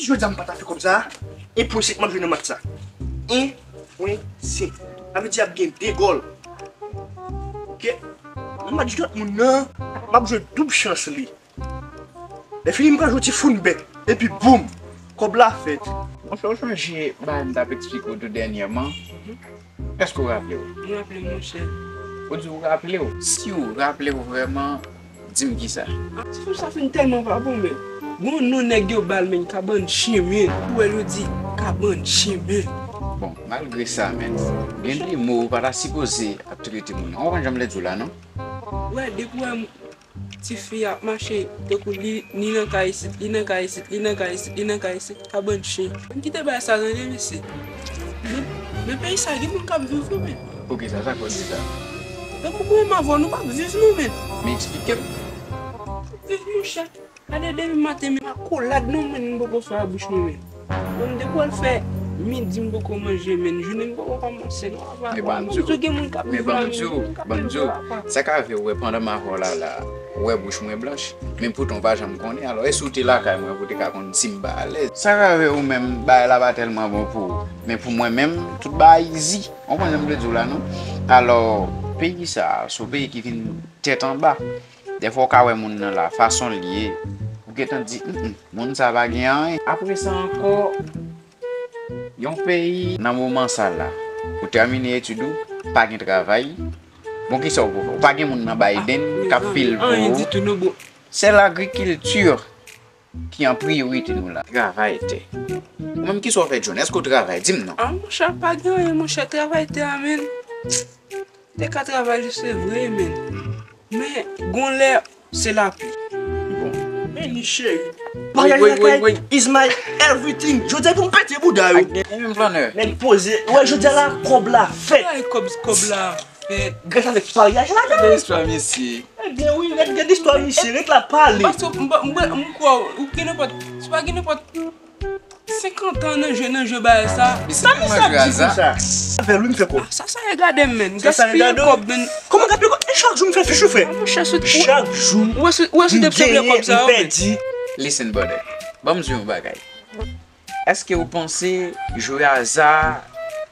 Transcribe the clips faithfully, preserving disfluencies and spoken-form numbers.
Si jodi a m pa ta fè kòb sa a, en pwen senk m ap jwenn nan match sa. En pwen senk. Sa vle di ap gen de gòl. Oke? Nan match Dortmund nan, m ap jwe doub chans li. Lè fini m pral jwe ti foun bèt. Epi boum! Kòb la fèt. Monchè, ou sonje bagay m t ap eksplike w tou dènyèman? Èske w raple w? M raple m, monchè. Ou di w raple w? Si w raple w vrèman, di m kisa. Ah, ti fi sa fin tèlman pa bon, men. Gon non nèg yo ba l, men, kabann chen, men. Ou wè l, yo di kabann chen, men. Bon, malgre sa, men, gen de mo ou pa ta sipoze ap trete moun. Ou konprann jan m vle di w la, non? Wè, depi w wè m- Tifi a ap mache tankou li, li nan kay isit, li nan kay isit, li nan kay isit, li nan kay isit, kabann chen. Ann kite bagay sa tande, mesye. Men, men peyi sa, gen moun k ap viv wi, men. Poukisa, sa k fè w di sa? Tankou mwen menm avè w, nou p ap viv non, men. Men eksplike m. Viv, monchè. Gade depi maten, men akolad non, men, m poko fè a bouch mwen, men. Bon, m te pral fè midi, m poko manje, men jounen m poko kòmanse non, apa. Men ban m di w, men ban m di w, ban m di w, sa ka fè w wè pandan m avè w la, la, ou wè bouch mwen blanch, men poutan w pa janm konnen, alò, e si w te lakay mwen, pou w te ka konn si m pa alèz? Sa ka fè ou menm, bagay la pa tèlman bon pou ou, men pou mwen menm, tout bagay easy. Ou konprann jan m vle di w la, non? Alò, peyi sa a, se yon peyi ki vin tèt anba. Dèfwa w ka wè moun nan la, fason l ye, ou gentan di, "Mm, mm, moun sa pa gen anyen." Apre sa ankò, yon peyi nan moman sa la, ou tèmine etid ou, pa gen travay. Bon, kisa w pou fè? Ou pa gen moun nan Biden k ap pil pou ou. Anyen ditou non, bro. Se lagrikilti ki an priyorite nou la. Travay tè. Ou menm, kisa w fè jodi? Èske w travay? Di m non. Ah, monchè, pa gen anyen, monchè, travay tè a, men. Te ka travay li, se vre, men. Men, gon lè, se lapli. Bon. Men ni cheri. Paryaj lakay is my everything. Jodi a pou m pete bouda yo. Ak gen menm flannè. Nèg poze. Wè, jodi a la, kòb la fèt. Ay, kòb, kòb la fèt. Gras avèk paryaj la, men. Gade istwa misye. Ebyen wi, ret gade istwa misye, ret la pale. Paske m, m, m, m kwè ou gen nenpòt, se pa gen nenpòt senkant an nan jwe, nan jwe bagay sa. Sa misye ap di konsa? Avè l wi m fè kòb. Ah, sa, sa regade m, men. Gaspiye kòb, men. Kòman gaspiye kòb? E chak jou m fè fichou, frè. Chak jou. Ou wè si, ou wè si te pèdi kòb sa yo, men. Listen, brother. Ban m di w yon bagay. Èske ou panse jwe aza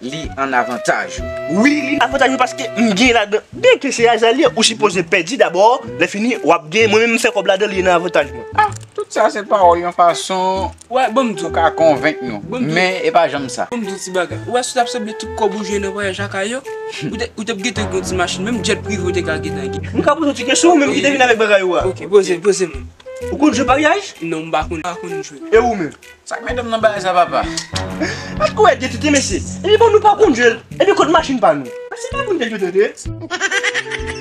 li an avantaj ou? Wi, li avantaj mwen paske m gen ladan. Byenke se aza li ye, ou sipoze pèdi dabò, lè fini, w ap gen, mwen menm m fè kòb ladan, li nan avantaj mwen. Ah, tout sa se pawòl yon fason pou ka konvenk nou. Men, e pa janm sa. Ban m di w ti bagay. Ou wè si w t ap sanble tout kòb ou jwe nan vwayaj lakay yo, ou te, ou t ap gentan gen yon ti machin, menm jet prive ou te ka gentan gen. M ka poze w ti kesyon, ou menm ki te vin avèk bagay ou a. Ok, poze, poze m. Ou konn jwe paryaj? Non, m pa konn, pa konn jwe. E ou menm? Sa k mete m nan bagay sa, papa? Èske w wè de tete mesye? Epi bon, nou pa konn jwe l. Epi kot machin pa nou? Mesye pa konn jwe tete.